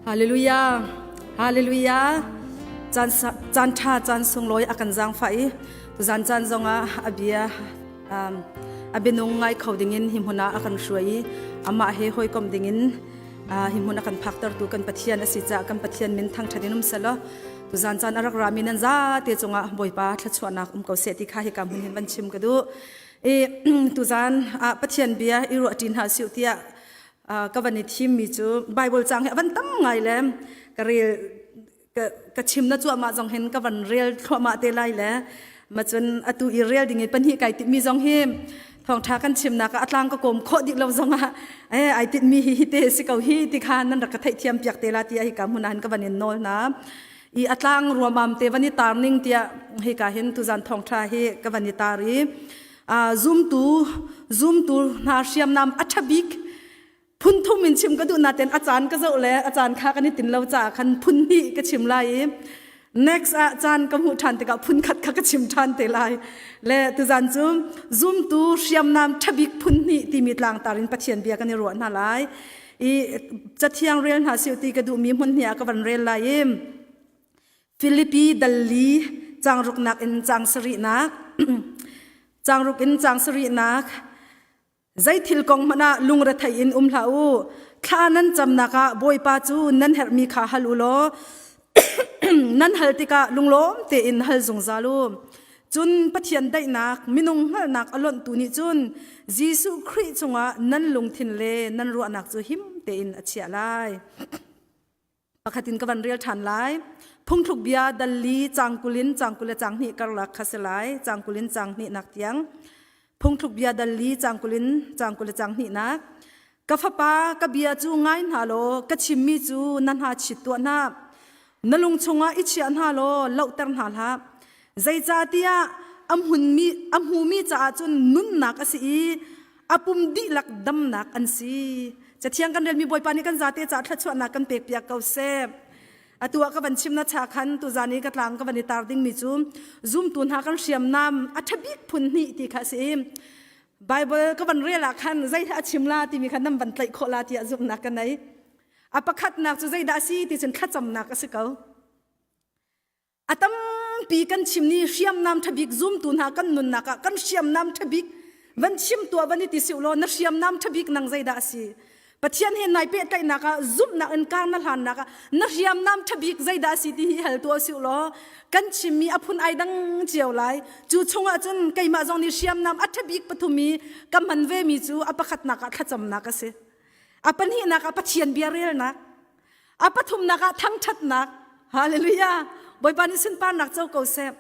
Hallelujah. Hallelujah. Caan caan ṭha caan sunglawi a kan zaangfah i tuzan caan zongah a bia um, a bianung ngai kho dingin hi hmun ah a kan hruai i amah he hawikom dingin uh, hi hmun a kan phaktertu kan Pathian a si caah kan Pathian min thangṭhat in um selaw tuzan caan a rak rami nan zate cungah Bawipa thluachuahnak um ko seh ti kha hika hmun hin van chim ka duh. I tuzan ah Pathian bia i ruah ṭi hna siu tiah ka van i thimmi cu Bible cang hi a van tam ngai le ka rel ka chim na cuahmah zong hin ka van rel thluahmah te lai le macun atu i rel ding i pahnih kai timi zong hi thawngtha kan chimnak ah atlang ka kawm khawh dih lo zong ah eh ai tinmi hi hi te si ko hi ti kha nan rak ka theihthiam piak te la ti hi ka hmun ah ka van in nawl hna i atlang ruamam te van i tar ning tiah hi ka hin tuzan thawngtha hi ka van i tar i zumtu zumtu hna hriamnam a ṭhabik phun thum in chim ka duh naten a caan ka zoh le a caan kha kan i tin lo caah khan phun hnih ka chim lai i next ah caan ka hmuh ṭhan tikah phun khat kha ka chim ṭhan te lai le tuzan cu zumtu hriamnam ṭhabik phun hnih timi tlangtar in Pathian bia kan i ruah hna lai i cathiang rel hna siu ti ka duhmi hmun hnih ah ka van rel lai i Filipi dal li caang ruknak in caang sarihnak caang ruk in caang sarihnak zeithil kong hmanh ah lungrethei in um hlah u thla nan camnak ah Bawipa cu nan herhmi kha hal u law nan hal tikah lunglawm tein hal zungzal u cun Pathian daihnak minung hngalhnak a lonhtu nih cun Jesuh Khrih cungah nan lungthin le nan ruahnak cu him tein a chiah lai. Pakhat in ka van rel ṭhan lai. Phungthluk bia dal li cang kul in cang 20 le cang hnih karlak kha si lai. Cang 20 in cang hnih nak tiang. Phungthluk bia dal li cang 20 in cang 20 le cang hnih nak. Ka fapa, ka bia cu ngai hna law ka chimmi cu na hna chit tuah hna. Na lung chungah i chiah hna law lohter hna hlah. Zeicahtiah a hmunmi a hmumi caah cun nunnak a si i a pum dihlak damnak an si. Cathiang kan relmi Bawipa nih kan zate caah thluachuahnak kan pek piak ko seh. Atu ah ka van chim na cha khan tuzan i ka tlang ka van i tar dingmi cu zumtu hna kan hriamnam a ṭhabik phun hnih ti kha a si i Bible ka van rel ah khan zei a chim la timi kha nan van tlaih khawh la tiah zumhnak ka nei. A pakhatnak cu zeidah a si ti cun thlacamnak a si ko. A tampi kan chim ni hriamnam ṭhabik zumtu hna kan nunnak ah kan hriamnam ṭhabik van chim tuah van i ti siu law na hriamnam ṭhabik nang zeidah a si? Pathian he nai pehtlaihnak ah zumhnak in kar na hlannak ah na hriamnam ṭhabik zeidah a si ti hi hal tuah siu law kan chimmi a phun ai dang cio lai. Cu chungah cun keimah zong nih hriamnam a ṭhabik pathum i ka hman vemi cu a pakhatnak ah thlacamnak a si. A pahnihnak ah Pathian bia relnak. A pathumnak ah thangṭhatnak. Hallelujah. Bawipa nih sunparnak co ko seh.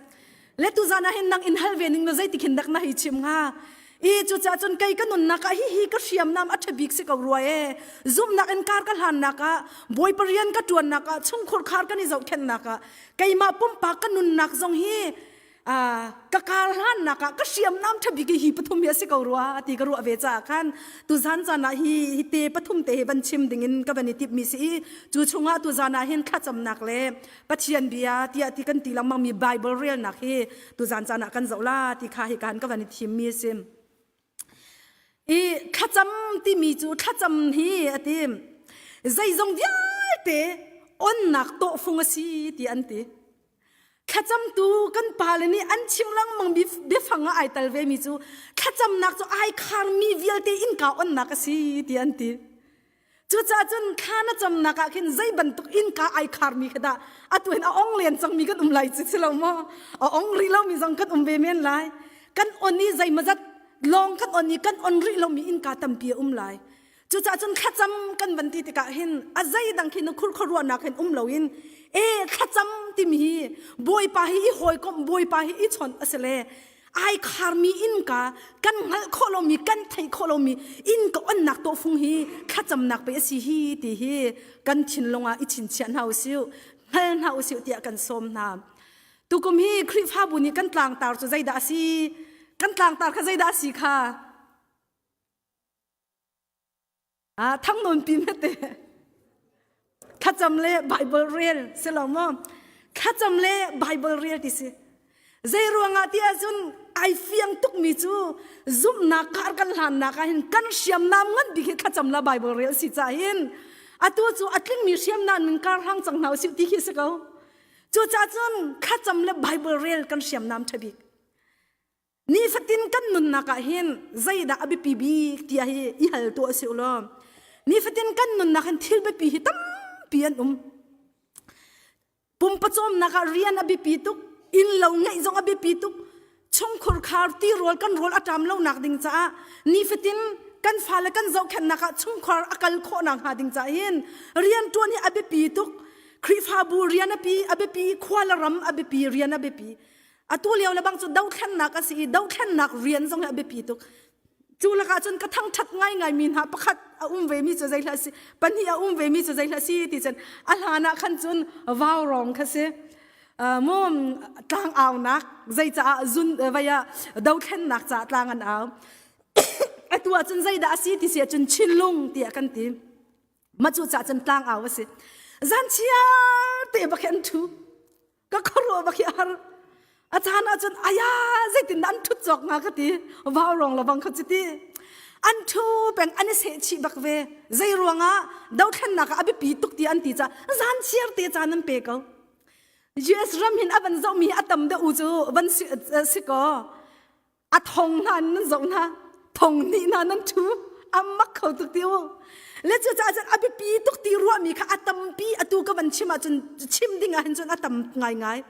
Le tuzan ah hin nang in hal ve ning na zeiti khin dak na hei chim hnga? I cucaah cun kei ka nunnak ah hihi ka hriamnam a ṭha bik si ko rua e. Zumhnak in kar ka hlannak ah, Bawipa rian ka ṭuannak ah, chungkhur khar kan i zohkhenhnak ah, keimah pumpak ka nunnak zong hi ka kar hlannak ah ka hriamnam ṭhabik hi pathum hi a si ko rua ti ka ruah ve caah khan tuzan caan ah hi hi te pathum te hi van chim dingin ka van i timhmi si i cu chungah tuzan ah hin thlacamnak le Pathian bia tiah ti kan ti lengmang mi Bible relnak hi tuzan caan ah kan zoh la ti kha hi kan ka van i thimmi a si. I thlacam timi cu thlacam hi a ti zeizong vialte onnak tawhfung a si ti an ti. Thlacamtu kan pale nih an chim lengmang biafang ah ai tel vemi cu thlacamnak cu ai kharmi vialte innka onnak a si ti an ti. Cucaah cun thla na camnak ah khin zei bantuk innka ai kharmi kha dah atu hin a ong len cangmi kan um lai cu si lo maw? A ong rih lomi zong kan um ve men lai. Kan on i zeimawzat lawng kan on i kan on rih lomi innka tampi a um lai. Cucaah cun thlacam kan van ti tikah hin a zeidang khi na khurkhua ruahnak hin um loin e thlacam timi hi Bawipa hi i hawikomh Bawipa hi i chawnh a si le ai kharmi innka kan hngalh khawh lomi kan theih khawh lomi innka onnak tawhfung hi thlacamnak pei a si hi ti hi kan thinlung ah i chinchiah hna usih hngal hna usih tiah kan sawm hna. Tukum hi Khrihfabu nih kan tlangtar cu zeidah a si? Kan tlangtar kha zeidah a si kha? Ah, thang nawn pi mete. Thlacam le Bible rel si lo maw? Thlacam le Bible rel ti si. Zei ruangah ti ahcun ai fiang tukmi cu zumhnak kar kan hlannak ah hin kan hriamnam ngan bik hi thlacam la Bible rel si ca hin. Atu cu a tlingmi hriamnam in kar hlang cang hna usih ti khi si ko. Cucaah cun thlacam le Bible rel kan hriamnam ṭha bik. Nifatin kan nunnak ah hin zeidah a biapi bik tiah hi i hal tuah si u law nifatin kan nunnak hin thil biapi hi tampi an um. Pumpacawmnak ah rian a biapi tuk, inn lo ngeih zong a biapi tuk, chungkhur khar tirawl kan rawl a ṭam lonak ding caah nifatin kan fale kan zohkhenhnak ah chungkhar a kal khawhnak hnga ding caah hin rian ṭuan hi a biapi tuk. Khrihfabu rian a pi a biapi, khua le ram a biapi, rian a biapi. Atu lio le bang cu dothlennak a si i dothlennak rian zong hi a biapi tuk. Cu lakah cun ka thangṭhat ngaingai mi hna pakhat a um ve mi cu zei hlah si pahnih a um ve mi cu zei hlah si ti cun a hlan ah khan cun vaurawng kha si mu tlang aunak zei caah zun vai ah dothlennak caah tlang an au atu ah cun zeidah a si ti si ahcun chinlung tiah kan ti mah cu caah cun tlang au a si zan chiar te bak an ṭhu ka khuaruah bak hi a har a caan ah cun aya zeitin dah an ṭhut cawk hnga ka ti vau rong lo bang kha cu ti an ṭhu peng an i seh chih bak ve zei ruangah dothlennak ah a biapi tuk ti an ti ca zan chiar te caan an pe ko US ram hin a van zohmi a tam deuh u cu van si, si kaw a thong hna nan zoh hna thong hnih hna nan ṭhu a mak kho tuk ti u le cucaah cun a biapi tuk ti ruahmi kha a tampi atu ka van chim ahcun chim ding ah hin cun a tam ngaingai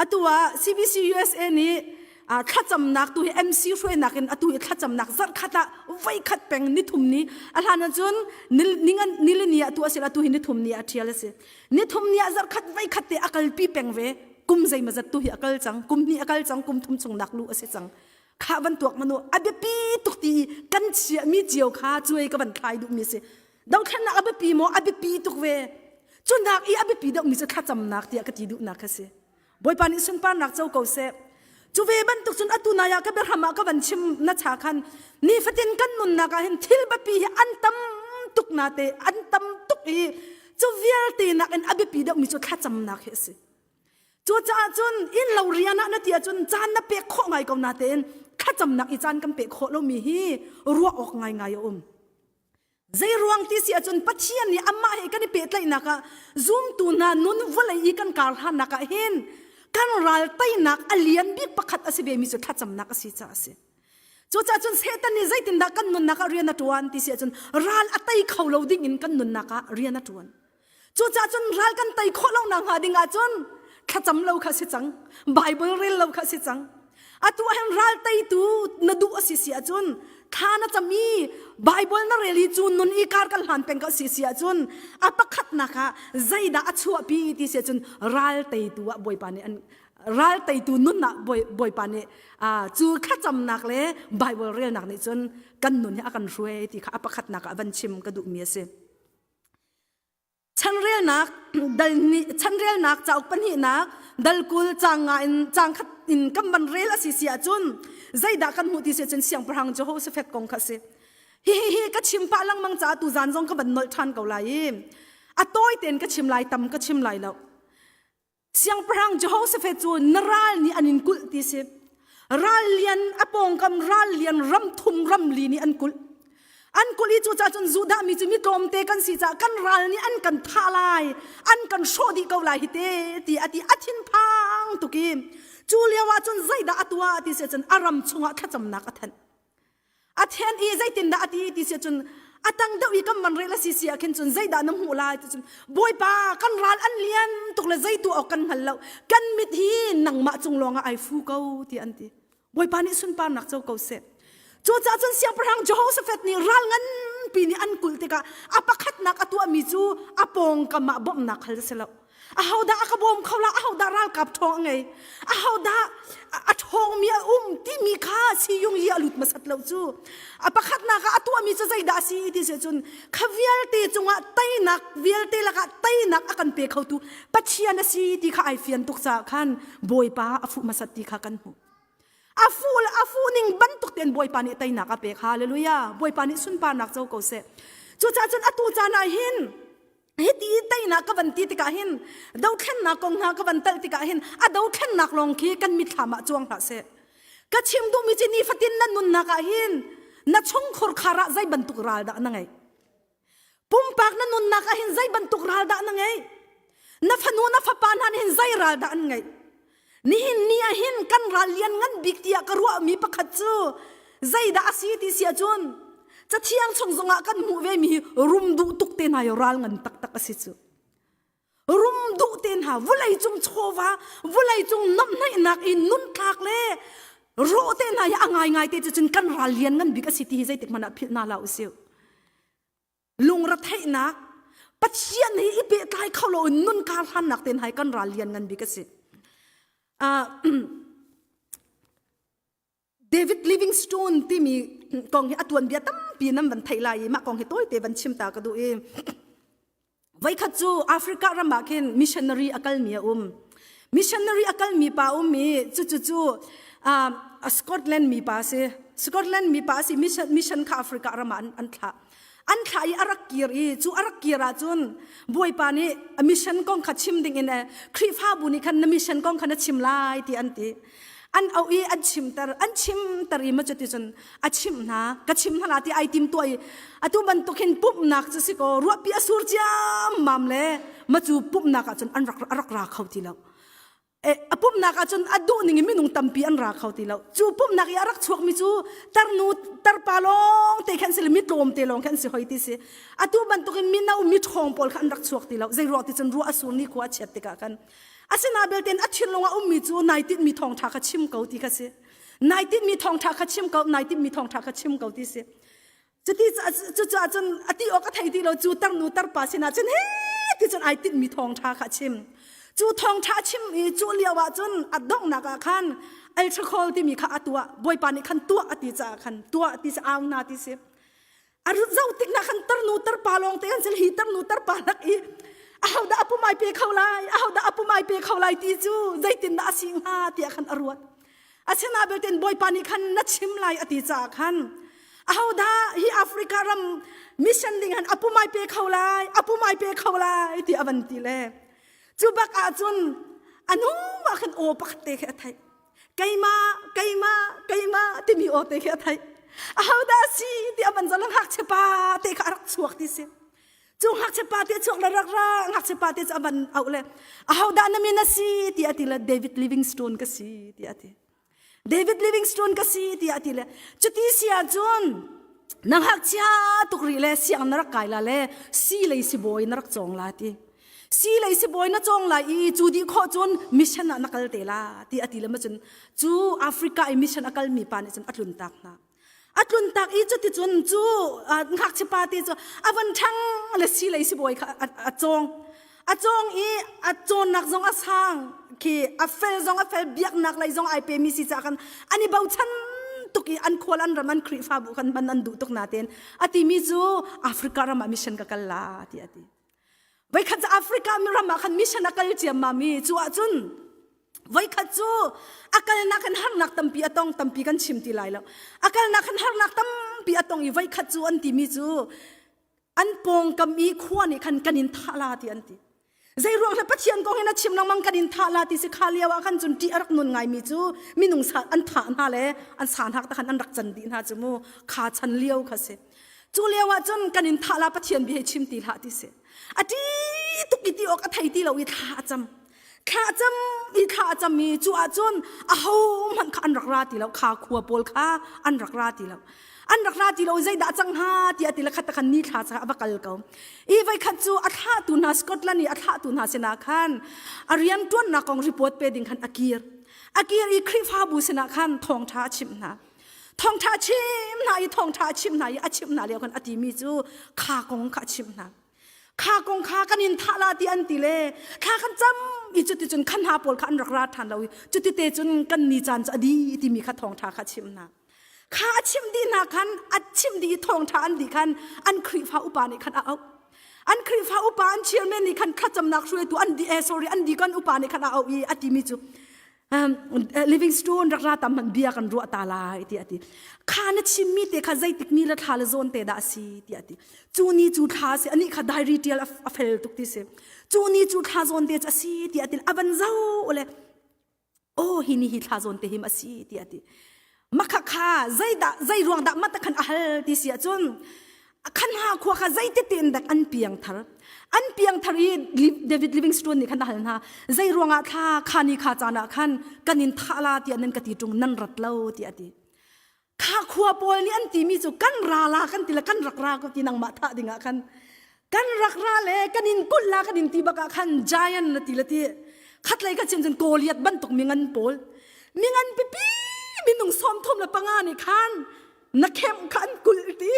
atu ah CBC USA nih thlacamnak tu hi MC hruainak in atu hi thlacamnak zarhkhat ah voikhat peng nithum ni a hlan ahcun nilini ah tu a si atu hi nithum ni ah ṭhial a si nithum ni ah zarhkhat voikhat te a kalpi peng ve kum zeimazat tu hi a kal cang kum hnih a kal cang kum thum chung nak lu a si cang kha van tuak manu a biapi tuk ti kan chiahmi cio kha cuai ka van thlai duhmi si dothlennak a biapi maw a biapi tuk ve cunak i a biapi deuhmi cu thlacamnak tiah ka ti duhnak kha si bawipa nih sunparnak co ko seh cu ve bantuk cun atu nai ah ka biahram ah ka van chim na cha khan nifatin kan nunnak ah hin thil biapi hi an tam tuk na te an tam tuk i cu vialte nak in a biapi deuhmi cu thlacamnak hi a si Cucaah cun inn lo rian ah na ti ahcun caan na pek khawh ngai ko natein thlacamnak i caan kan pek khawh lomi hi ruah awk ngaingai a um. Zei ruang ti si ahcun Pathian nih amah he kan i pehtlaihnak ah zumtu hna nun vawlei i kan kar hlannak ah hin kan ral teinak a lian bik pakhat a si vemi cu thlacamnak a si caah a si. Cucaah cun Satan nih zeitindah kan nunnak ah rian a ṭuan ti si ahcun ral a tei kho lo ding in kan nunnak ah rian a ṭuan. Cucaah cun ral kan tei khawh lo nak hnga ding ahcun thlacam lo kha si cang. Bible rel lo kha si cang. Atu ah hin ral teitu na duh a si si ahcun thla na cam i Bible na rel i cu nun i kar kan hlan peng ka si si ahcun a pakhatnak ah zeidah a chuahpi ti si ahcun ral teitu ah Bawipa nih an ral teitu nun ah Bawipa nih cu thlacamnak le Bible relnak nih cun kan nun hi a kan hruai ti kha a pakhatnak ah van chim ka duhmi a si. Chanrelnak dal nih chanrelnak cauk pahnihnak dal 20 caang nga in caang khat in kan van rel a si si ahcun zeidah kan hmuh ti si ahcun siangpahrang Jehoshaphat kong kha a si. Hi hi hi ka chim pah lengmang caah tu zan zong ka van nolh ṭhan ko lai i a tawi tein ka chim lai tam ka chim lai lo. Siangpahrang Jehoshaphat cu na ral nih an in kulh ti si. Ral lian a pawngkam ral lian ram thum ram li nih an kulh. An kulh i cucaah cun Judah mi cu mi tlawmte kan si caah kan ral nih an kan thah lai, an kan hrawh dih ko lai hi te ti a ti a thinphang tuk i cu lio ah cun zeidah a tuah ti si cun a ram chungah thlacamnak a thanh. A then i zeitindah a ti ti si cun a tang deuh i kan van rel a si si ah khin cun zeidah na hmuh lai ti cun Bawipa kan ral an lian tuk le zei tuah awk kan hngal lo kan mit hi nangmah cung lawng ah ai fu ko ti an ti Bawipa nih sunparnak co ko seh cucaah cun siangpahrang Jehoshaphat nih ral nganpi nih an kulh tikah a pakhatnak a tuahmi cu a pawngkam ah bawmhnak hal a si lo Ahodah a ka bawm kho la ahodah ralkap ṭhawng a ngei ahodah a ṭhawngmi a um timi kha siyung i a lut hmasat lo cu a pakhatnak ah a tuahmi cu zeidah a si ti si cun kha vialte cungah teinak vialte lakah teinak a kan pe khotu Pathian a si ti kha ai fian tuk caah khan Bawipa a fuh hmasat ti kha kan hmuh a fuh le a fuh ning bantuk tein Bawipa nih teinak a pek hallelujah Bawipa nih sunparnak co ko seh cucaah cun atu caan ah hin hiti teinak ka van ti tikah hin dothlennak kong hna ka van talh tikah hin a dothlennak lawng khi kan mitthlam ah cuang hlah seh ka chim duhmi cu nifatin na nunnak ah hin na chungkhur khar ah zei bantuk ral dah na ngeih? Pumpak na nunnak ah hin zei bantuk ral dah na ngeih? Na fanu na fapa hna nih hin zei ral dah an ngeih? Nihin ni ah hin kan ral lian ngan bik tiah ka ruahmi pakhat cu zeidah a si ti si ahcun cathiang chung zongah kan hmuh ve mi hi rum duh tuk te hna hi ral ngan taktak a si cu. Rum duh te hna vulei cung chawva vulei cung nomhnaihnak i nuntlak le rawh te hna hi a ngaingai te cu cun kan ral lian ngan bik a si ti hi zeitik hmanh ah philh hna hlah usih. Lungretheihnak Pathian he i pehtlai kho lo in nun kar hlannak ten hai kan ral lian ngan bik a si. Uh, David Livingstone timi kong hi a tuanbia tampi nan van theih lai i mah kong hi tawite van chim ta ka duh i Voikhat cu Africa ram ah khin missionary a kalmi a um. Missionary a kalmi pa um i cucu cu uh, Scotland mi pa si. Scotland mi pa si mission, mission kha Africa ram ah an, an thlah. An thlah i a rak kir i cu a rak kir ahcun Bawipa nih a mission kong kha chim ding in Khrihfabu nih khan na mission kong kha na chim lai ti an ti. An auh i an chimter an chimter i ma cuti cun a chimh hna ka chim hna la ti ai tim tuah i atu bantuk hin pumhnak cu si kaw ruahpi a sur ciammam le ma cu pumhnak ah cun an rak a rak ra kho ti lo e, a pumhnak ah cun a duh ning in minung tampi an ra kho ti lo cu pumhnak i a rak chuakmi cu tarnu tarpa lawng te khan si le mi tlawm te lawng khan si hoi ti si atu bantuk in mino mi ṭhawng pawl kha an rak chuak ti lo zei ruah ti cun ruah a sur ni khua a chiat tikah khan asina belte a thinlung ah ummi cu nai tinhmi thawngṭha kha chim ko ti kha si nai tinhmi thawngṭha kha chim ko nai tinhmi thawngṭha kha chim ko ti si cuti cucaah cun a ti awk a thei ti lo cu tarnu tarpa sinah cun he ti cun ai tinhmi thawngṭha kha chim cu thawngṭha chim i cu lio ah cun a donghnak ah khan alcohol timi kha a tuah bawipa nih khan tuah a ti caah khan tuah ti si au na ti si A zoh tik na khan tarnu tarpa lawng te kan si hi tarnu tarpa nak i ahodah a pumai pe kho lai ahodah a pumai pe kho lai ti cu zeitin dah a si hnga tiah khan a ruat asina belten bawipa nih khan na chim lai a ti caah khan ahodah hi Africa ram mission ding han a pumai pe kho lai a pumai pe kho lai ti a van ti le cu bak ahcun anu ah khan aw pakhat te khi a theih keimah keimah keimah timi aw te khi a theih ahodah si ti a van zong ngakchia pa te kha a rak chuak ti si cu ngakchia pa te chuak le rak ra ngakchia pa te cu a van auh le ahodah na min a si ti a ti le David Livingstone ka si ti a ti David Livingstone ka si ti a ti le cuti si ahcun na ngakchia tuk rih le siang na rak kai la le si lei sibawi na rak cawng la ti Si lei sibawi na cawng lai i cu dih khawh cun mission ah na kal te la ti a ti le ma cun cu Africa i mission a kalmi pa nih cun a tlun tak hna. A tlun tak i cuti cun cu ngakchia pa te cu a van ṭhang le si lei sibawi kha a cawng. A cawng i a cawnnak zong a sang khi a fel zong a fel biaknak lei zong ai pemi si caah khan an i bochan tuk i an khual an ram an Khrihfabu khan hman an duh tuk natein a timi cu Africa ram ah mission ka kal la ti a ti. Voikhat cu Africa ram ah khan mission a kal ciammam i cu ahcun voikhat cu a kalnak in harnak tampi a tong tampi kan chim ti lai lo. A kalnak in harnak tampi a tong i voikhat cu an timi cu an pawngkam i khua nih khan kan in thah la ti an ti. Zei ruang hle Pathian kong hin a chim lengmang kan in thah la ti si kha lio ah khan cun ṭih a rak nun ngaimi cu minung sa an thah hna le an sa hna ta khan an rak can dih hna cu mu kha chan lio kha si. Cu lio ah cun kan in thah la Pathian bia hi chim ti hlah ti si. A ṭi tuk i ti awk a thei ti lo i thla a cam. Thla a cam i thla a cam i cu ah cun aho hmanh kha an rak ra ti lo. Kha khua pawl kha an rak ra ti lo. An rak ra ti lo zeidah cang hnga ti a ti le khat khan ni thla ca a va kal ko. I voikhat cu a thlahtu hna Scotland i a thlahtu hna sinah khan a rianṭuannak kong report pe ding khan a kir. A kir i Khrihfabu sinah khan thawngṭha a chimh hna. Thawngṭha chim hna i thawngṭha a chimh hna i a chimh hna lio khan a timi cu kha kong kha a chimh hna. Kha kong kha kan in thah la ti an ti le thla kan cam i cuticun khan hna pawl kha an rak ra ṭhan lo i cutite cun kan ni caan cu a di timi kha thawngṭha kha a chimh hna. Kha a chimh dih hna khan a chimh dih i thawngṭha an dih khan an Khrihfa upa nih khan a auh. An Khrihfa upa an chairman nih khan thlacamnak hruaitu an di eh sorry an deacon upa nih khan a auh i a timi cu Livingstone rak ra tam hmanh bia kan ruah ta lai ti a ti. Kha na chimmi te kha zeitik ni le thla le zawn te dah a si ti a ti. Cu ni cu thla a si anih kha diary tial a fel tuk ti si. Cu ni cu thla zawn te cu a si ti a ti. A van zo le oh hi ni hi thla zawn te him a si ti a ti. Makha kha zeidah zei ruang dah mata khan a hal ti si ahcun. Khan ha khua kha zeiti tein dak an piang thar. An piang thar i David Livingstone nih khan a hal hna. Zei ruangah thla kha ni kha caan ah khan kan in thah la tiah nan ka ti ṭung nan rat lo tiah a ti. Kha khua pawl nih an timi cu kan ra la kan ti le kan rak ra ko ti nangmah thah dingah khan kan rak ra le kan in kulh la kan in ti bak ah khan giant na ti le ti khatlei ka chim cun Goliath bantuk mingan pawl mingan pipi minung 35 nih khan na khem kha an kulh ti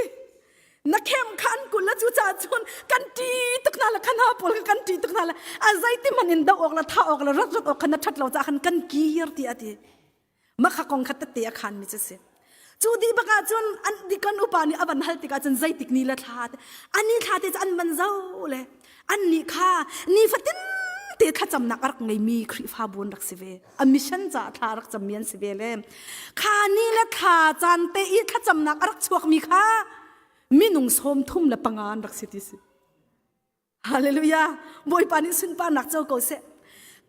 na khem kha an kulh la cu caah cun kan ṭi tuk hna le khan ha pawl kha kan ṭi tuk hna le a zeiti hmanh in doh awk le thah awk le rat rat awk kha na ṭhat lo caah khan kan kir ti a ti mah kha kong kha tette a khan mi cu si cu dih bak ah cun an dikon upa nih a van hal tikah cun zeitik ni le thla te ani thla te cu an van zo le an nih kha nifatin te thlacamnak a rak ngeimi Khrihfabu an rak si ve a mission caah thla a rak cammi an si ve le kha ni le thla caan te i thlacamnak a rak chuakmi kha minung 35 an rak si ti si Hallelujah! Bawipa nih sunparnak co ko seh.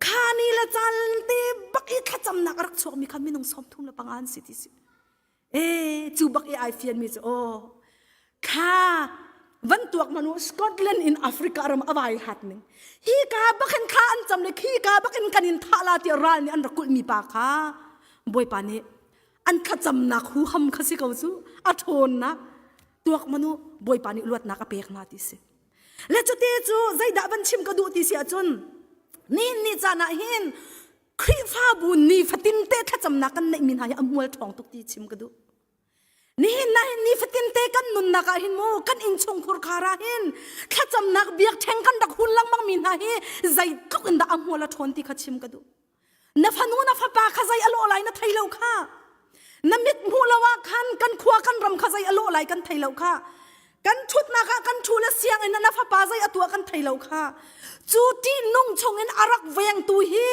Kha ni le caan te bak i thlacamnak a rak chuakmi kha minung 35 an si ti si. E cu bak i ai fianmi cu aw kha van tuak manu Scotland in Africa ram a vai hat ning. Hi ka bakin kha an cam le khi ka bakin kan in thah la ti ral nih an rak kulh mi pa kha Bawipa nih an thlacamnak huham kha si ko cu a ṭhawnnak tuak manu Bawipa nih luatnak a pek hna ti si. Le cuti cu zeidah van chim ka duh ti si ahcun nihin ni caan ah hin Khrihfabu nifatin te thlacamnak kan neihmi hna hi a hmual ṭhawng tuk ti chim ka duh. Nihin na hin nifatin te kan nunnak ah hin mu kan innchungkhur khar ah hin thlacamnak biakṭheng kan rak hun lengmang mi hna hi zeitluk in dah a hmual a ṭhawn ti kha chim ka duh. Na fanu na fapa kha zei a lawh lai na thei lo kha. Na mit hmuh lo ah khan kan khua kan ram kha zei a lawh lai kan thei lo kha. Kan ṭhutnak ah kan ṭhu le sianginn ah na fapa zei a tuah kan thei lo kha. Cu ṭihnung chungin a rak vengtu hi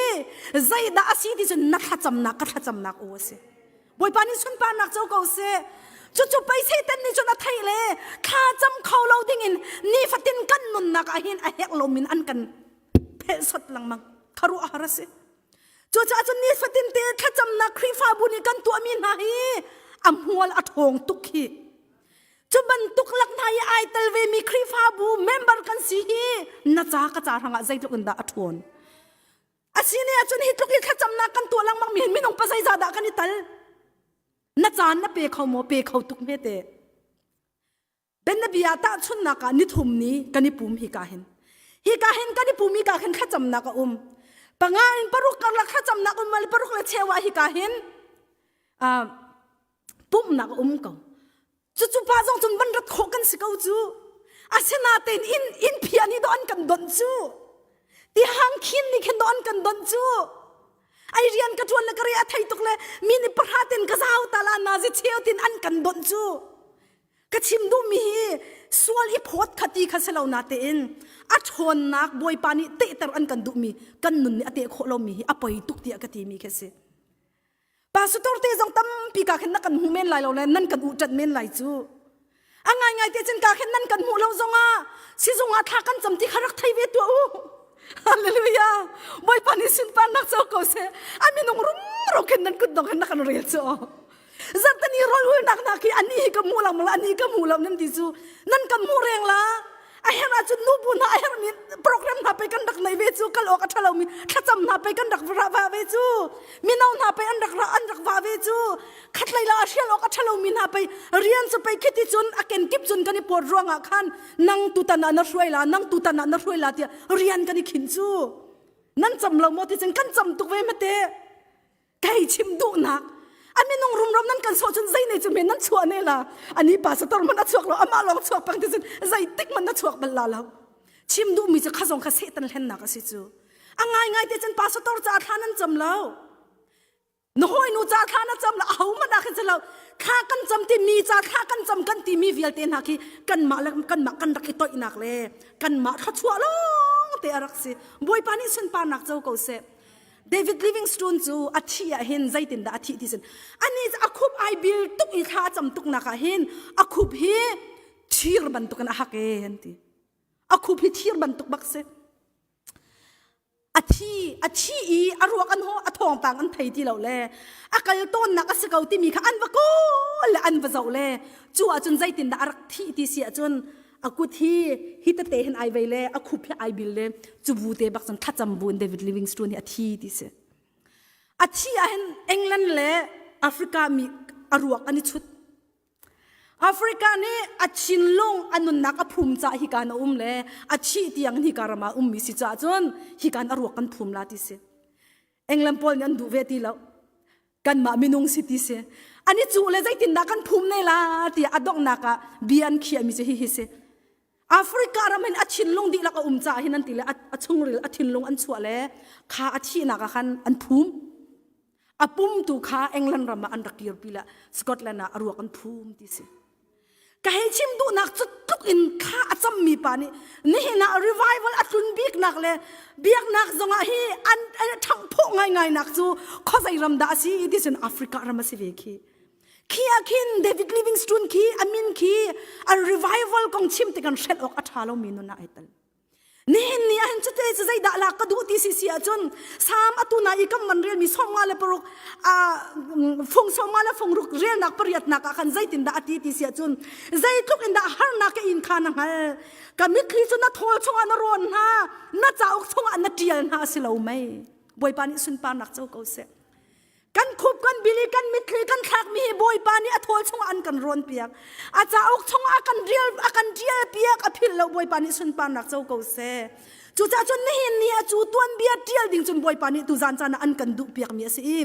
zeidah a si ti cun na thlacamnak ka thlacamnak aw a si. Bawipa nih sunparnak co ko seh. Cucu pei Satan nih cun a theih le thla cam kho lo dingin nifatin kan nunnak ah hin a herh lomin an kan phelhsot lengmang khuaruahhar a si cucaah cun nifatin te thlacamnak Khrihfabu nih kan tuahmi hna hi a hmual a ṭhawng tuk hi cu bantuk lak hna i ai tel ve mi Khrihfabu member kan si hi na ca ka ca hrangah zeitluk in dah a ṭhawn asine ahcun hi tluk i thlacamnak kan tuah lengmang mi hin minung pa zeizah dah kan i tal na caan na pe kho maw pe kho tuk hme te Bianabia tahchunhnak ah nithum ni kan i pum hika hin. Hika hin kan i pum hika hin thlacamnak a um. Panga in paruk karlak thlacamnak um le paruk le cheu ah hika hin uh, pumhnak a um ko. Cucu pa zong cun van rat khawh kan si ko cu. Asinain inn inn phia nih dawh an kan donh cu. Tihang khin nih khin dawh an kan donh cu. Ai rian ka ṭuan le ka re a thei tuk le mi nih pahra ten ka zau ta la na zi cheu tin an kan donh cu. Ka chim duhmi hi sual i phawt kha ti kha si lo natein a ṭhawnnak Bawipa nih tehter an kan duhmi kan nun nih a teh khawh lomi hi a poi tuk tiah ka timi khi a si. Pastor te zong tampi ka khin na kan hmu men lai lo le nan kan uhṭanh men lai cu. A ngaingai te cun ka khin nan kan hmuh lo zongah sizung ah thla kan cam ti kha rak thei ve tuah u. Hallelujah. Bawipa nih sunparnak co ko seh. A minung rumro khin nan kut dong hin na kan rel cu. Zarhteni rawl ulnak hna khi ani hi ka hmu lo maw ani ka hmu lo nan ti cu nan ka hmu reng la a herh ahcun nubu hna a herhmi program hna pei kan rak nei ve cu kal awk a ṭha lomi thlacam hna pei kan rak ra va ve cu mino hna pei an rak ra an rak va ve cu khatlei la a hrial awk a ṭha lomi hna pei rian cu pei khiti cun a kenkip cun kan i pawt ruangah khan nang tutan ah na hruai la nang tutan ah na hruai la tiah rian kan i khinh cu nan cam lo maw ti cun kan cam tuk ve mate Kei chim duhnak a minung rumro nan kan sawh cun zei ne cu men nan chuah ne la ani pastor man a chuak lo amah lawng chuak pang ti cun zeitik man na chuak bal la lo chim duhmi cu kha zong kha satan hlennak a si cu a ngai ngai te cun pastor ca thla nan cam lo na hawinu ca thla na cam lo aho man ah khin si lo thla kan cam ti mi ca thla kan cam kan ti mi vialte hna khi kanmah le kanmah kan rak i toihnak le kanmah thluachuah lawng te a rak si bawipa nih sunparnak co ko seh David Livingstone cu a thih ah hin zeitindah a thih ti sin ani cu a khup ai bil tuk i thla a cam tuk nak ah hin a khup hi thir bantukin a hak e an ti a khup hi thir bantuk bak si. A thi a thi i a ruak an haw a thawngpang an thei ti lo le a kal tawnnak a si ko timi kha an va kawl le an va zoh le cu ahcun zeitindah a rak thih ti si ahcun a kut hi hi tete hin ai vei le a khup hi ai bil le cu bu te bak cun thlacam bu in David Livingstone hi a thi ti si. A thi ahhin England le Africa mi a ruak an i chut. Africa nih a thinlung a nunnak a phum cah hi kan a um le a thih tiang hi ka ram ah ummi si caah cun hi kan a ruak kan phum la ti si. England pawl nih an duh ve ti lo. Kanmah minung si ti si. An i cuh le zeitindah kan phum ne la tiah a donghnak ah bia an khiahmi cu hihi si. Africa ram hin a thinlung dihlak a um caah hin an ti le a chungril a thinlung an chuah le kha a thihnak ah khan an phum. A pum tu kha England ram ah an rak kirpi le Scotland ah a ruak an phum ti si. Ka hei chim duhnak cu tluk in kha a cammi pa nih nihin ah revival a tlun biknak le biaknak zongah hi an ṭhangh phawh ngaingai nak cu khuazei ram dah a si ti cun Africa ram a si ve khi. Khi ah khin David Livingstone khi a min khi an revival kong chim tik an hrelh awk a ṭha lomi nun ah ai tel. Nihin ni ahhin cute cu zeidah lak ka duh ti si si ahcun Salm atu na i kam man relmi 56 fung sawmnga le fung ruk relnak pariatnak ah khan zeitindah a ti ti si ahcun zeitluk in dah harnak ka in kha na hngal ka mitthli cu na thawl chungah na rawn hna na cauk chungah na ṭial hna a si lo mei Bawipa nih sunparnak co ko seh Kan khup kan bili kan mitthli kan thlakmi hi Bawipa nih a thawl chungah an kan rawn piak. A cauk chungah a kan rial a kan rial piak a philh lo Bawipa nih sunparnak co ko seh. Cucaah cun nihin ni ah cu tuanbia ṭial ding cun Bawipa nih tuzan caan ah an kan duh piakmi a si i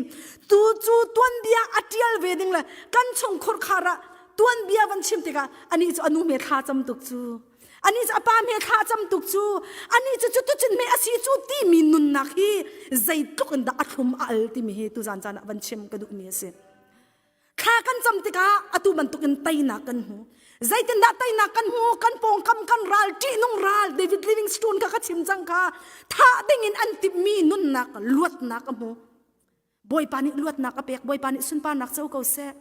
tu cu tuanbia a ṭial ve ding le kan chung khurkhar ah tuanbia van chim tikah anih cu a nu hme thla cam tuk cu Anih cu a pa hme thla cam tuk cu anih cu cutucun hme a si cu timi nunnak hi zeitluk in dah a thlum a al timi hi tuzan caan ah van chim ka duhmi a si. Thla kan cam tikah atu bantukin teinak kan hmu. Zeitindah teinak kan hmu? Kan pawngkam kan ral ṭihnung ral David Livingstone kha ka chim cang kha thah dingin an timhmi nunnak luatnak a hmu. Bawipa nih luatnak a pek, Bawipa nih sunparnak co ko seh.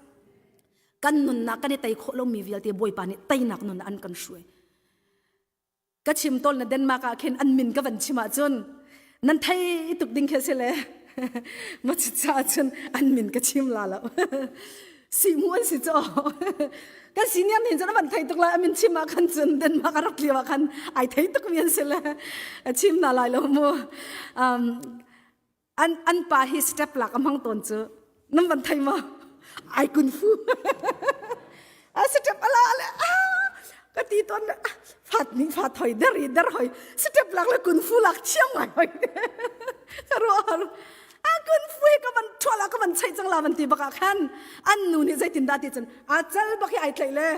Kan nunnak kan i tei khawh lomi vialte Bawipa nih teinak nun an kan hruai. Ka chim tawl na Denmark ah khin an min ka van chim ahcun nan thei tuk ding khi si le ma cha cun an min ka chim la lo. Si mu an si cho. Kan senior nih cun van thei tuk lai amin chim ah khan cun Denmark a rak lio ah khan ai thei tuk mi an si le chim na lai lo mu. Um, an an pa hi step lak a hmang tawn cu nan van thei maw ai kun fu a step ala ale ka ti ton fat ning fa thoi der i der hoi step lak le kun fu lak thiam ngai hoi ka ro har a kun fu hi ka van thuala ka van chei chang la van ti baka khan an nu nih zeitin dah ti cun a chal bak hi ai tlaih le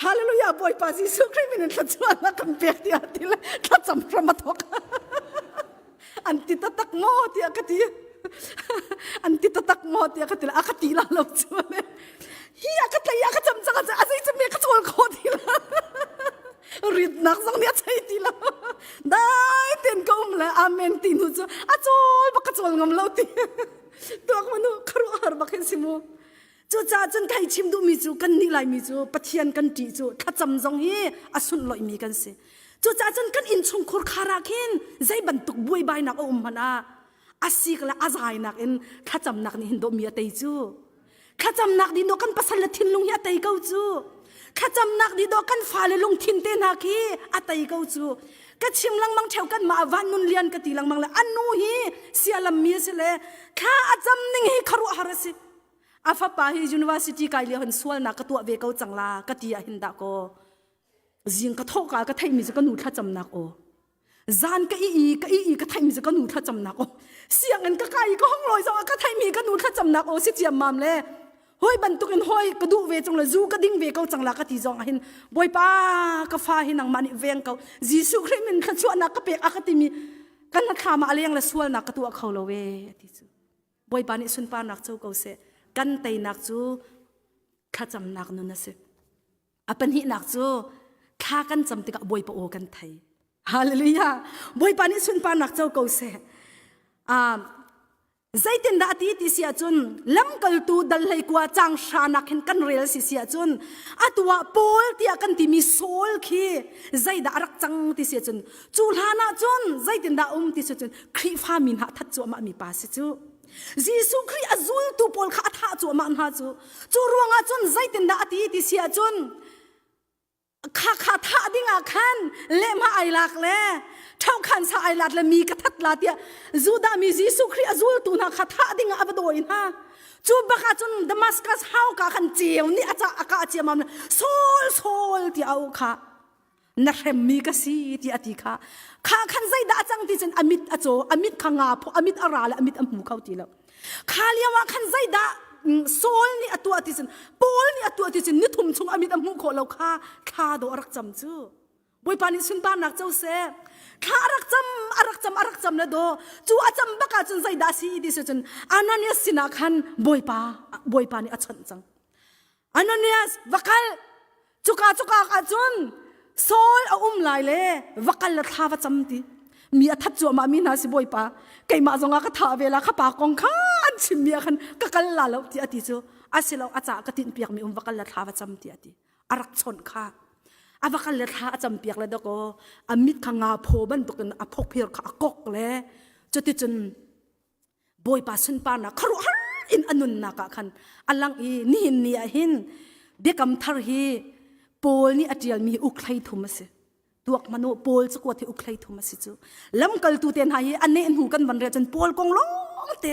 Hallelujah Bawipa Jesuh Khrih min in thluachuahnak kan pek tiah ti le thlacam hram a thawk. An ti taktak maw tiah ka ti. An ti taktak maw tiah ka ti le a ka ti la lo cu le. Hi a ka tlai a ka cam cang a zei cam ka chawl kho ti la. Ritnak zong nih a chei ti lo. Dai ten ka um le amen ti nu cu a chawl bak ka chawl ngam lo ti. Tuak manu kharuah har bak hin si mu. Cucaah cun kai chim duhmi cu kannih Laimi cu Pathian kan ṭih cu thlacam zong hi a sunlawihmi kan si. Cucaah cun kan innchungkhur khar ah khin zei bantuk buaibainak a um hmanh ah a sik le a zainak in thlacamnak nih hin dawhmi a tei cu. Thlacamnak nih dawh kan pasal le thinlung hi a tei ko cu. Thlacamnak nih dawh kan fale lungthin te hna khi a tei ko cu. Ka chim lengmang ṭheo kan mah van nun lian ka ti lengmang le an nu hi sialam mi a si le thla a cam ning hi khuaruahhar a si. A fapa hi university kai lio hin sualnak ka tuah ve ko cang la ka ti ah hin dah kaw zing ka thawh ka ka theihmi cu ka nu thlacamnak aw zan ka i i ka i i ka theihmi cu ka nu thlacamnak aw sianginn ka kai i ka hong lawi zong ah ka theihmi ka nu thlacamnak aw si ciammam le hoi bantuk in hoi ka duh ve cung le zu ka ding ve ko cang la ka ti zong ah hin bawipa ka fa hi nangmah nih veng ko Jesuh Khrih min thluachuahnak ka pek a ka timi kan hnathlam ah a leng le sualnak ka tuah kho lo e ti cu Bawipa nih sunparnak co ko seh. Kan teinak cu thlacamnak nun a si. A pahnihnak cu thla kan cam tikah Bawipa aw kan thei. Hallelujah. Bawipa nih sunparnak co ko seh. Um, Zeitindah a ti ti si ahcun lamkaltu dal hleikua cang hranak hin kan rel si si ahcun atu ah Paul tiah kan timi Saul khi zeidah a rak cang ti si ahcun cu hlan ah cun zeitindah um ti si ahcun Khrihfa mi hna that cuahmah mi pa si cu. Jesuh Khrih a zultu pawl kha a thah cuahmah hna cu. Cu ruangah cun zeitindah a ti ti si ahcun kha kha thah ding ah khan lehhmah ai lak le ṭhokhan sa ai lat le mi ka that la tiah Judah mi Jesuh Khrih a zultu hna kha thah ding ah a va dawi hna. Cu bak ah cun Damascus hauka khan ceu nih a ca a kah ciammam le Saul Saul tiah a auh kha na hremmi ka si ti a ti kha kha khan zeidah a cang ti cun a mit a caw a mit kha nga phaw a mit a ra le a mit a hmu kho ti lo Kha lio ah khan zeidah Saul nih a tuah ti cun Paul nih a tuah ti cun nithum chung a mit a hmuh khawh lo kha thla dawh a rak cam cu. Bawipa nih sunparnak co seh. Thla a rak cam, a rak cam, a rak cam le daw. Cu a cam bak ah cun zeidah a si ti si cun Ananias sinah khan Bawipa Bawipa nih a chawnh cang. Ananias va kal cuka cuka ah cun Saul a um lai le va kal le thla va cam ti mi a that cuahmah mi hna si bawipa keimah zongah ka thah ve la kha pa kong kha an chimmi ah khan ka kal la lo ti a ti cu asilo a ca ka tinh piak mi um va kal le thla va cam ti a ti a rak chawnh kha a va kal le thla a cam piak le dakaw a mit kha nga phaw bantukin a phokphir kha a kok le cuticun Bawipa sunparnak khuaruahhar in a nunnak ah khan a lang i nihin ni ah hin biakam thar hi Paul nih a ṭialmi uk 33 a si. Tuak hmanh u Paul cakuat hi uk 33 a si cu. Lamkaltu te hna hi a neh hnu kan van rel cun Paul kong lawng te.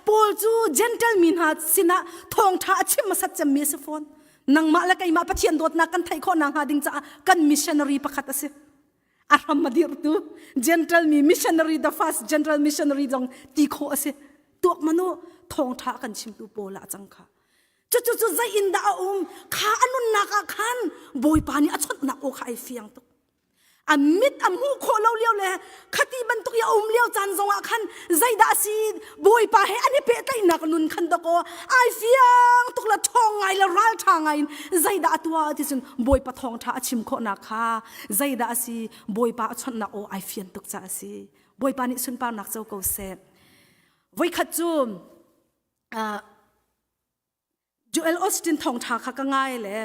Paul cu Gentile mi hna sinah thawngṭha a chim hmasat cemmi a si fawn. Nangmah le keimah Pathian dawtnak kan theih khawh nakhnga ding caah kan missionary pakhat a si. A hram a dirhtu General mi missionary the first general missionary zong ti khawh a si tuak manu thawngtha kan chimtu pawl ah cang kha cucu cu zei in dah a um kha a nunnak ah khan bawipa nih a chawnhnak aw kha ai fiang tuk a mit a hmuh khawh lo lio le khati bantuk i a um lio caan zongah khan zeidah a si bawipa he an i pehtlaihnak nun khan dakaw ai fiang tuk le ṭhawng ngai le ralṭha ngai in zeidah a tuah ti cun bawipa thawngṭha a chim khawhnak kha zeidah a si bawipa a chawnhnak aw ai fian tuk caah a si bawipa nih sunparnak co ko seh voikhat cu uh, Joel Austin thawngṭha kha ka ngai le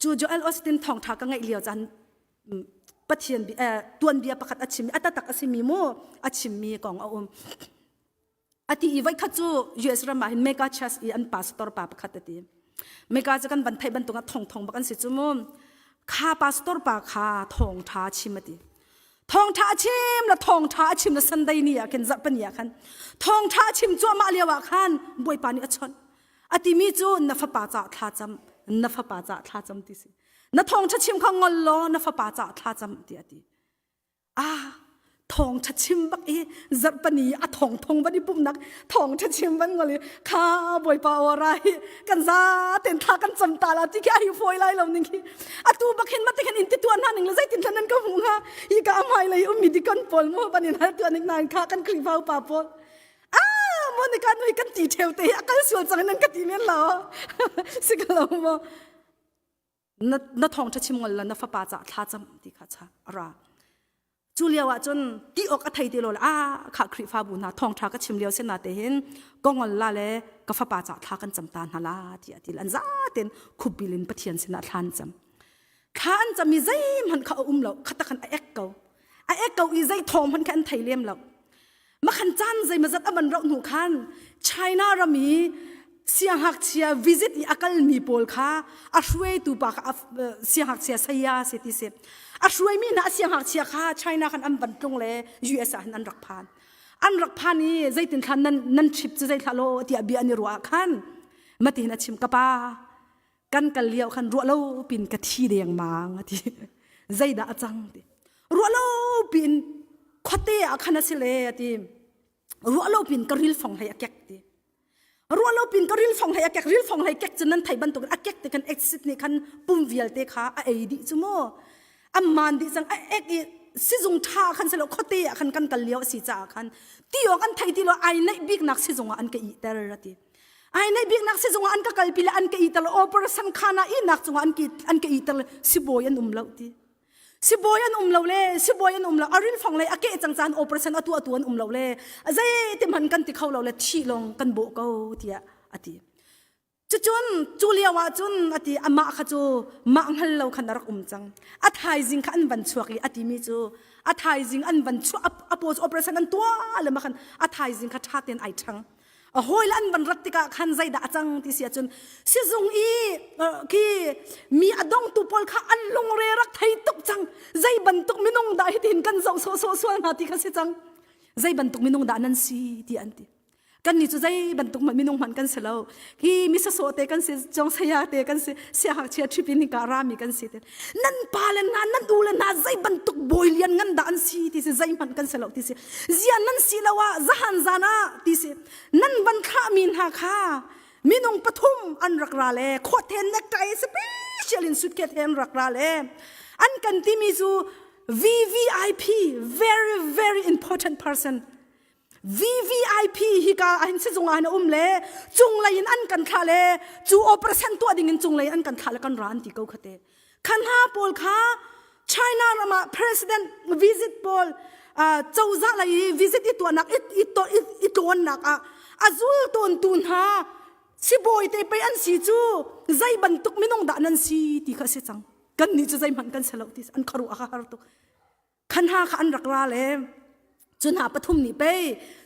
cu Joel Austin thawngṭha ka ngaih lio caan Pathian tuanbia pakhat a chim a tatak a simi mu a chimmi kong a um a ti i voikhat cu US ram ah hin mega church i an pastor pa pakhat a ti mega cu kan van theih bantuk ah thong thong bak an si cu mu kha pastor pa kha thawngṭha chim a ti thawngṭha a chim la thawngṭha a chim la Sunday ni ah khin zarhpini ah khan thawngṭha a chim cuahmah lio ah khan Bawipa nih a chawnh a timi cu na fapa caah thla cam na fapa caah thla cam ti si na thawngṭha chim kha ngol law na fapa caah thla cam ti a ti ah thawngṭha chim bak i zarhpani a thong thong van i pumnak thawngṭha chim van ngol i kha bawipa ora hi kan za ten thla kan cam ta la ti khi ai fawi lai lo ning khi atu bak hin mate khan in ti tuan hna ning le zeitin thlan nan ka hmu hnga hi ka amai lei ummi dikon pawl mu ban in hal tuan ning nan kha kan Khrihfa upa pawl ah Monica nu hi kan ti theu te hi a kal sual cang nan ka ti men lo si ka lo mo na na thawngṭha chim ngol la na fapa ca thla cam ti kha cha ra cu lio ah cun ti awk a thei ti lo le a kha Khrihfabu hna thawngṭha ka chim lio sin na te hin ka ngol la le ka fapa ca thla kan cam ta hna la ti a ti an za ten khupbil in Pathian sinah thla an cam thla an cam i zeihmanh kha a um lo khata khan a ek ko a ek ko i zei thawng hmanh kha an thei lem lo Makhan caan zeimazat a van rauh hnu khan China ram i siangngakchia visit i a kalmi pawl kha a hruaitu pa kha siangngakchia saya si ti si. A hruaimi hna a siangngakchia kha China khan an van tlung le US ah hin an rak phan. An rak phan i zeitin thla nan nan trip cu zei thla lo tiah bia an i ruah ah khan matihin a chim ka pa kan kal lio khan ruah lo pin ka thi dengmang a ti zeidah a cang ti ruah lo pin khuate ah khan a si le a ti ruah lo pin ka ril fong hlei a kek ti ruah lo pin ka ril fong hlei a kek ril fong hlei kek cu nan thei bantuk a kek ti khan acid nih khan pum vialte kha a ei dih cu mu amman dih cang a ek i sizung tha khan selo khuate ah khan kan kal lio a si caah khan ti awk an thei ti lo ai neih biknak sizung ah an ka ih ter a ti Ai nei biknak sizung ah an ka kalpi le an ka iter operation khana inak cungah an ki an ka iter sibawi an um lo ti. Sibawi an um lo le sibawi an um lo a rinfong lei a keh cang caan operation a tuah tu an um lo le zei ti hman kan ti kho lo le thih lawng kan bawh ko tiah a ti. Cucun cu lio ah cun a ti amah kha cu mah hngal lo khan a rak um cang. A thaizing kha an van chuak i a timi cu a thaizing an van chuah a paw cu operation an tuah le ma khan a thaizing kha ṭha tein ai ṭhang. A hawi an van rat tikah khan zeidah a cang ti si ahcun sizung i khi mi a dongtu pawl kha an lungre rak thei tuk cang. Zei bantuk minung dah hitin kan zoh sawhsawh sual hna ti kha si cang. Zei bantuk minung dah nan si ti an ti. Kannih cu zei bantuk minung hmanh kan si lo. Hi mi sawsawh te kan si, cong saya te kan si, siangngakchia ṭhip in hika rami kan si te. Nan pa le hna, nan u le hna zei bantuk bawi lian ngan dah an si ti si zeihmanh kan si lo ti si. Zia nan si lo ah zahan zan ah ti si. Nan van thlahmi hna kha minung pathum an rak ra le khawthen necktie special in suitcase he an rak ra le an kan timi cu VVIP very very important person VVIP hika ahhin sizung ah na um le cunglei in an kan thlah le cu operation tuah ding in cunglei an kan thlah le kan ra an ti ko khate khan ha pawl kha China ram ah president visit pawl cozah lei i visit i tuahnak i i tlawnnak ah a zul tawntu hna sibawi te pei an si cu zei bantuk minung dah nan si ti kha a si cang kan nih cu zeihmanh kan si lo ti an khuaruah a har tuk khan ha kha an rak ra le cu hna pathum nih pei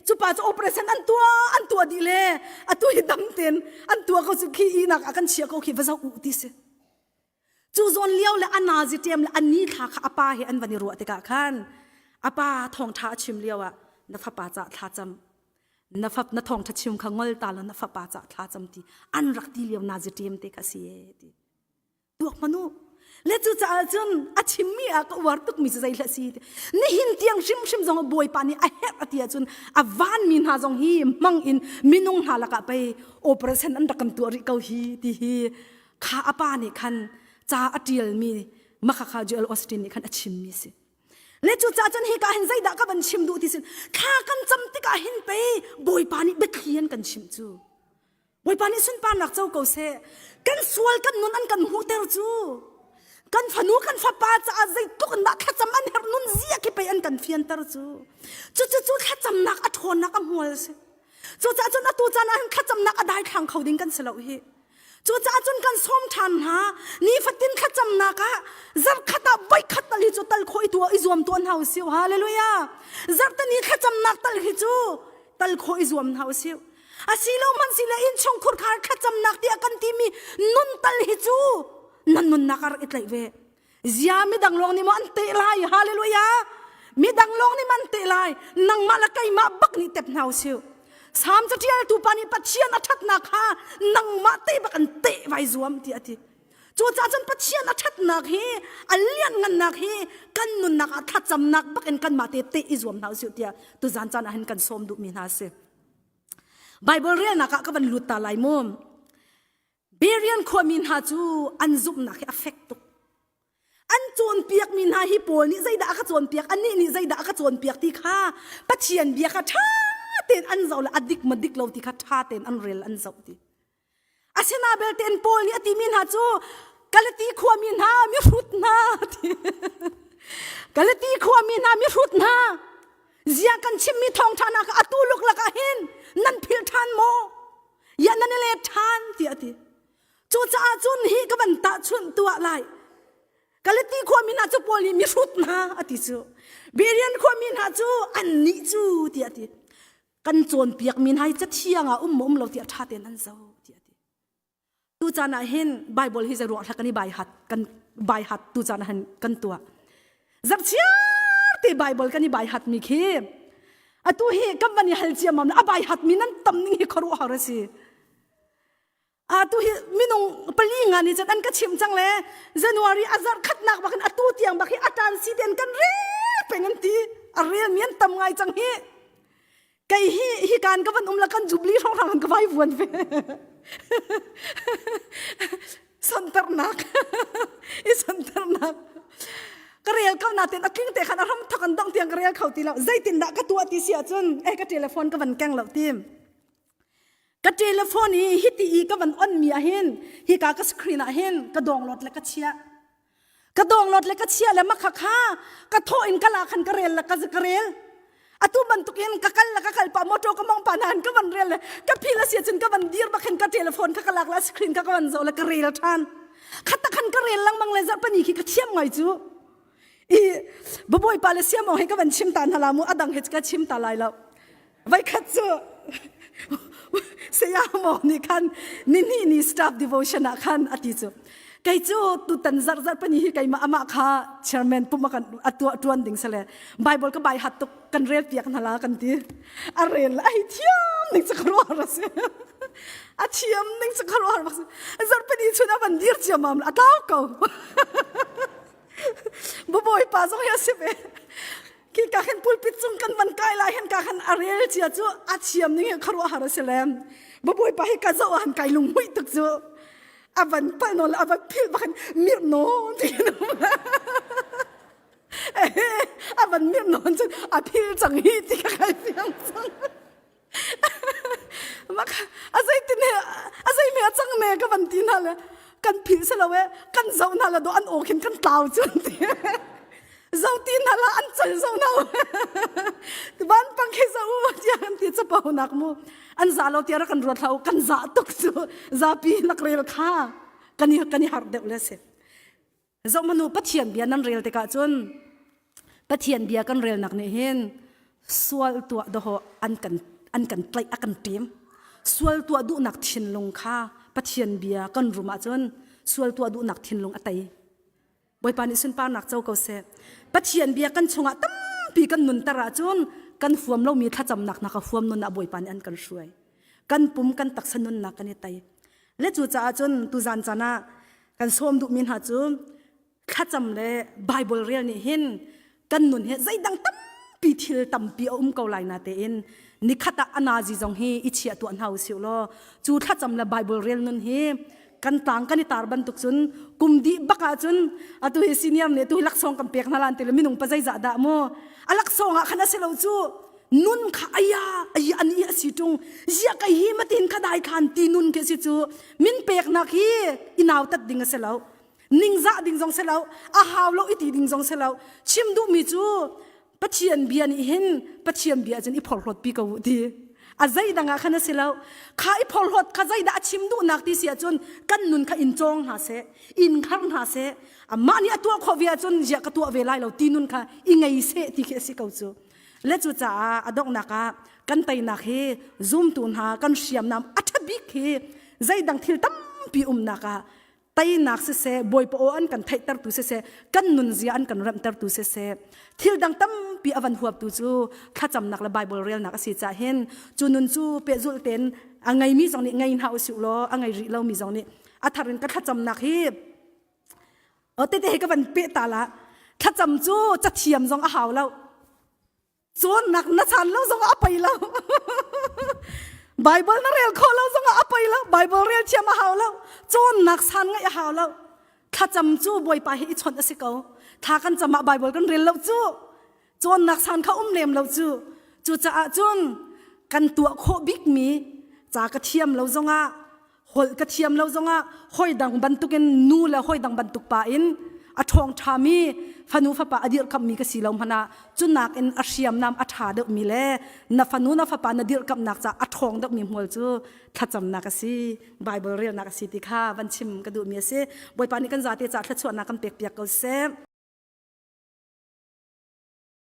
cu pa cu operation an tuah an tuah dih le atu hi dam ten an tuah ko cu khi inak a kan chia ko khi va zoh u ti si cu zawn lio le a nazi ṭem le a ni thla kha a pa he an van i ruah tikah khan a pa thawngṭha a chim lio ah na fapa ca thla cam na fap na thawngṭha chim kha ngol ta la na fapa ca thla cam ti an rak ti lio nazi ṭem te kha si e ti tuak hmanh u le cucaah cun a chimmi ah ka uar tukmi cu zei hlah si nihin tiang hrimhrim zong bawipa nih a herh a ti ahcun a vanmi hna zong hi hmang in minung hna lakah pei operation an rak kan tuah rih ko hi ti hi kha a pa nih khan ca a ṭialmi makhakha Joel Austin nih khan a chimmi si le cucaah cun hika hin zeidah ka van chim duh ti sin thla kan cam tikah hin pei bawipa nih biathli an kan chimh cu Bawipa nih sunparnak co ko seh. Kan sual kan nun an kan hmuhter cu. Kan fanu kan fapa caah zeitluk in dah thlacam an herh nun zia khi pei an kan fianter cu. Cucu cu thlacamnak a ṭhawnnak a hmual si. Cucaah cun atu caan ah hin thlacamnak a daithlang kho ding kan si lo hi. Cucaah cun kan sawm ṭhan hna. Nifatin thlacamnak ah zarkhat ah voikhat tal hi cu tal khawh i tuah i zuam tuah hna usih. Hallelujah. Zarhteni thlacamnak tal hi cu tal khawh i zuam hna usih. Asilo hmanh sile innchungkhur khar thlacamnak tiah kan timi nun tal hi cu nan nunnak ah rak i tlaih ve. Zia midang lawng nih maw an teh lai? Hallelujah! Midang lawng nih man teh lai. Nangmah le keimah bak nih tep hna usih. Salm caṭialtu pa nih Pathian a ṭhatnak kha nangmah te bak an teh vai zuam ti a ti. Cucaah cun Pathian a ṭhatnak hi a lianngannak hi kan nunnak ah thlacamnak bak in kanmah te teh i zuam hna usih tiah tuzan caan ah hin kan sawm duhmi hna a si. Bible relnak ah ka van lut ta lai mu. Berean khuami hna cu an zumhnak hi a fek tuk. An cawnpiakmi hna hi Paul nih zeidah a ka cawnpiak, anih nih zeidah a ka cawnpiak ti kha Pathian bia kha ṭha tein an zoh le a dik ma dik lo ti kha ṭha tein an rel an zoh ti. Asina belte in Paul nih a timi hna cu Galati khuami hna mihrut hna ti. Galati khuami hna mihrut hna zia kan chimmi thawngṭha nak atu luklak ah hin nan philh ṭhan maw? Ya nan i let ṭhan tiah a ti. Cucaah cun hi ka van tahchunh tuah lai. Galati khuami hna cu Paul nih mihrut hna a ti cu. Berean khuami hna cu annih cu tiah a ti. Kan cawnpiakmi hna hi cathiang ah um maw um lo tiah ṭha tein an zoh tiah a ti. Tu caan ah hin Bible hi zeiruang hlah kan i bai hat kan bai hat tu caan ah hin kan tuah. Zarhchiar te Bible kan i bai hat mi khi atu hi kan van i hal ciammam a bai hat mi nan tam ning hi khuaruahhar a si. Atu hi minung pali nga nih cun an ka chim cang le January a zarh khatnak bak in atu tiang bak hi a tan si ten kan rel peng an ti a rel mi an tam ngai cang hi kei hi hi kan ka van um la kan jubli hrang hrang ka vai vuan ve santernak i santernak ka rel ko na ten a tling te khan a ram thok an dong tiang ka rel kho ti lo zeitin dah ka tuah ti si ahcun eh ka telephone ka van keng lo tim ka telephone hi hiti i ka van on mi ah hin hika ka screen ah hin ka download le ka chiah. Ka download le ka chia le makha kha ka thawh in ka la khan ka rel le ka ka rel. Atu bantuk in ka kal le ka kal pa motor ka mong pa nan ka van rel le ka phil a si cun ka van dir bak khan ka telephone kha ka lak la screen kha ka van zoh le ka rel than. Khat khan ka rel lengmang le zarhpani khi ka thiam ngai cu. I babawi pa le siam he ka van chim ta hna la mu adang he ka chim ta lai lo. Voikhat cu saya maw nih khan nihnih ni staff devotion ah khan a ti cu kei cu tutan zarh zarh pani hi keimah amah kha chairman pum kan a tuah tuan ding sale bible ka bai hat tuk kan rel piak hna la kan ti a rel ai thiam ning cu kharuah ra si a thiam ning cu kharuah ra si zarh pani chun a van dir ciamam a tlau ko babawi pa zong hi a si ve Khi ka khan pulpit cung kan van kai lai hin ka khan a rel cia cu a thiam ning hi kharuah har a si lem. Babawipa hi ka zoh han kai lung hmuih tuk cu a van pal nawn le a van philh bak hin mirh nawn ti a van mirh nawn cun a phil cang hi ti ka kai fiang cang. A zeitin he a zei me a cang me ka van ti hna le kan philh si lo e kan zoh hna le do an aw khin kan tlau cun ti zo ti hna la an cal zo na van pang khi zo u tiah kan ti capo nak mu an za lo tiah kan ruat hlah kan za tuk cu zapi nak rel kha kan i kan i harh deuh le si Zohmanu Pathian bia nan rel tikah cun Pathian bia kan relnak nih hin sual tuah dawh an kan an kan tlaih a kan ṭim. Sual tuah duhnak thinlung kha Pathian bia kan rum ahcun sual tuah duhnak thinlung a tei. Bawipa nih sunparnak co ko seh. Pathian bia kan chungah tampi kan nunter ahcun kan huam lomi thlacamnak hna kha huam nun ah Bawipa nih an kan hruai. Kan pum kan taksa nunnak kan i tei. Le cucaah cun tuzan caan ah kan sawm duhmi hna cu thlacam le Bible rel nih hin kan nun hi zeidang tampi thil tampi a um ko lai na tein nikhat ah anazi zong hi i chiah tuah hna usih law cu thlacam le Bible rel nun hi kan tang kan i tar bantuk cun kum dih bak ah cun atu hi senior nih tu hi laksawng kan pek hna lan ti le minung pa zeizah dah mu a laksawng ah khan a si lo cu nun kha aya ai an i a si tung zia kai hi matin kha dai khan ti nun ke si cu min peknak hi i nautat ding a si lo ningzah ding zong si lo a hau lo i ti ding zong si lo chim duhmi cu Pathian bia nih hin Pathian bia cun i phorhlawt pi ko u ti a zeidang ah khan a si lo kha i phorhlawt kha zeidah a chim duhnak ti si ahcun kan nun kha in cawng hna seh in khar hna seh amah nih a tuah khawh ve ahcun ziah ka tuah ve lai lo ti nun kha i ngei seh ti khi a si ko cu le cucaah a donghnak ah kan teinak hi zumtu hna kan hriamnam a ṭha bik hi zeidang thil tampi umnak ah teinak siseh bawipa aw an kan theihtertu siseh kan nunzia an kan remhtertu siseh thil dang tampi a van huaptu cu thlacamnak le Bible relnak a si cah hin cu nun cu pehzulh tein a ngeimi zong nih ngei hna usih law a ngei rih lomi zong nih a thar in ka thlacamnak hi tete hi ka van peh ta la thlacam cu cathiam zong a hau lo cawnnak na chan lo zong a pei lo Bible na rel khawh lo zong a pei lo Bible rel thiam a hau lo cawnnak san ngaih a hau lo thlacam cu Bawipa hi i chawnh a si ko thla kan cam ah Bible kan rel lo cu cawnnak san kha um lem lo cu cucaah cun kan tuah khawh bikmi ca ka thiam lo zongah holh ka thiam lo zongah hoi dang bantukin nu le hoi dang bantuk pa in a ṭhawng ṭhami fanu fapa a dirhkamhmi ka si lo hmanh ah cunak in a hriamnam a ṭha deuhmi le na fanu na fapa na dirhkamhnak caah a ṭhawng deuhmi hmual cu thlacamnak a si Bible relnak a si ti kha van chim ka duhmi a si Bawipa nih kan zate caah thluachuahnak kan pek piak ko seh.